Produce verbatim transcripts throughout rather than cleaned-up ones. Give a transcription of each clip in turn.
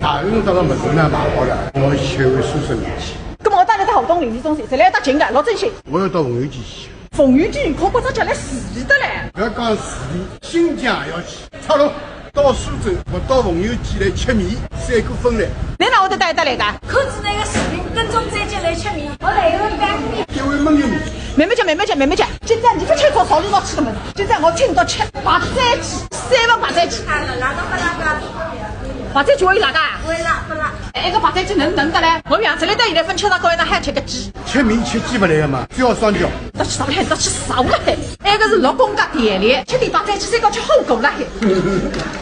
啊，侬到了物事呢，买好了，我去回苏州去。葛末我带侬到浦东旅游中心，再来一搭近个，老正经。我要到凤游记去。凤游记可勿只叫来住个嘞。勿要讲住个，新疆也要去。差勿多到苏州，我到凤游记来吃面，三个分类。侬哪会得带伊搭来个？看仔侬个视频，跟踪追击来吃面，我来一碗干面。一碗焖油面。慢慢叫，慢慢叫，慢慢叫。今朝侬勿吃早，早里早吃个物事，今朝我请侬吃白斩鸡，三份白斩鸡。啊，辣辣辣辣辣。 白斩鸡还有辣个？勿辣，勿辣。哎，搿个白斩鸡嫩嫩个嘞，我养出来到现在朆吃着过，哪还吃个鸡？吃面吃鸡勿来个嘛，只要双脚。到吃啥了海，到吃啥了海？哎，搿是老公家田里，吃点白斩鸡，三脚吃好过了海。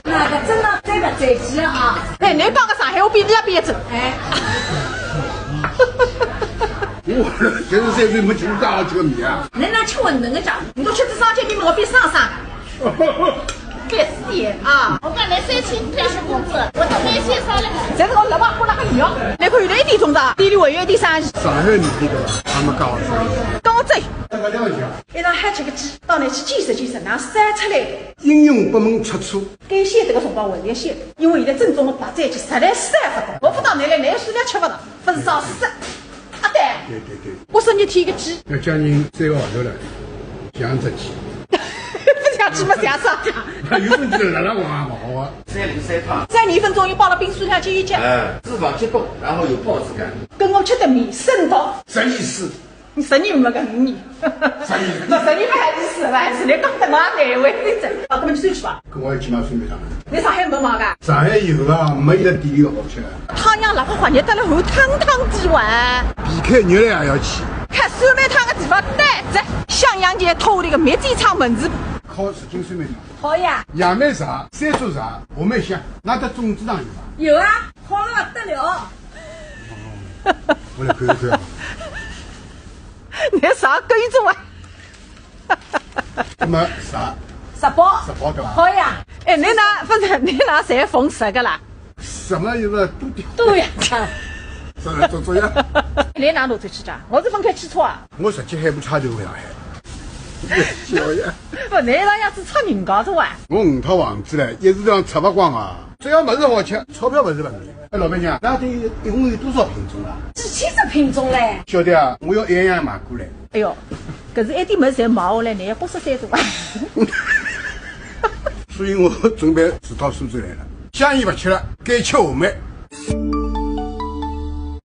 那个真的，真的这鸡啊。哎，侬讲个上海话比伊拉标准。哎。我现在岁数没吃大吃面啊。人家吃馄饨个讲，侬都吃只双脚，侬毛病生生。 别死啊！我本来申请退休工资，我都没写上来。侪是我老板过了很远，侬看有一点钟的，店里还有一点生意。上海面店对伐？还没搞好生意。跟我走。大家了解。一道还吃个鸡，到那去见识见识，哪生出来的？应用不问出处。该写这个辰光我也写，因为现在正宗的白斩鸡实在是勿多，我勿到那来，那数量吃勿到，勿是找死。 啊，对。对对对。我说侬添个鸡。要将近三个号头了，像只鸡。勿像鸡么像啥呀？那有种鸡辣辣往啊，勿好啊。三零三趟。三十分钟又包了冰水两斤一斤。哎，脂肪结冻，然后有饱足感。跟我吃的面生到。十二四。你十二没个五年。十二。那十二还是四吧，还是你讲的嘛难为情。啊，那么你出去吧。 跟我一起买水蜜桃。侬上海没买个？上海有啊，没伊拉店里个好吃。太阳辣辣花热得来，还烫烫的哇。避开热了也要去。看水蜜桃个地方对着襄阳街头里个蜜饯厂门市。烤什锦水蜜桃。好呀。杨梅茶、山茶茶、话梅香，那搭粽子糖有伐？有啊，好了勿得了。我来看一看啊。侬啥跟着啊？ 那么啥？十包。十包对伐？好呀。哎，侬哪，勿是，侬哪侪逢十个啦？什么意思？都点。对呀。再来做做呀。侬哪能出去的？我是分开汽车啊。我实际还勿差头回上海。笑呀。勿，侬那样子出名高头啊？我五套房子嘞，一时头浪吃勿光啊。只要物事好吃，钞票勿是问题。哎，老板娘，那这一共有多少品种啊？几千只品种嘞。晓得啊，我要一样样买过来。 哎哟，搿是一点物事侪买下来，侬要八十岁是伐？所以我准备住到苏州来了。香烟勿吃了，改吃话梅。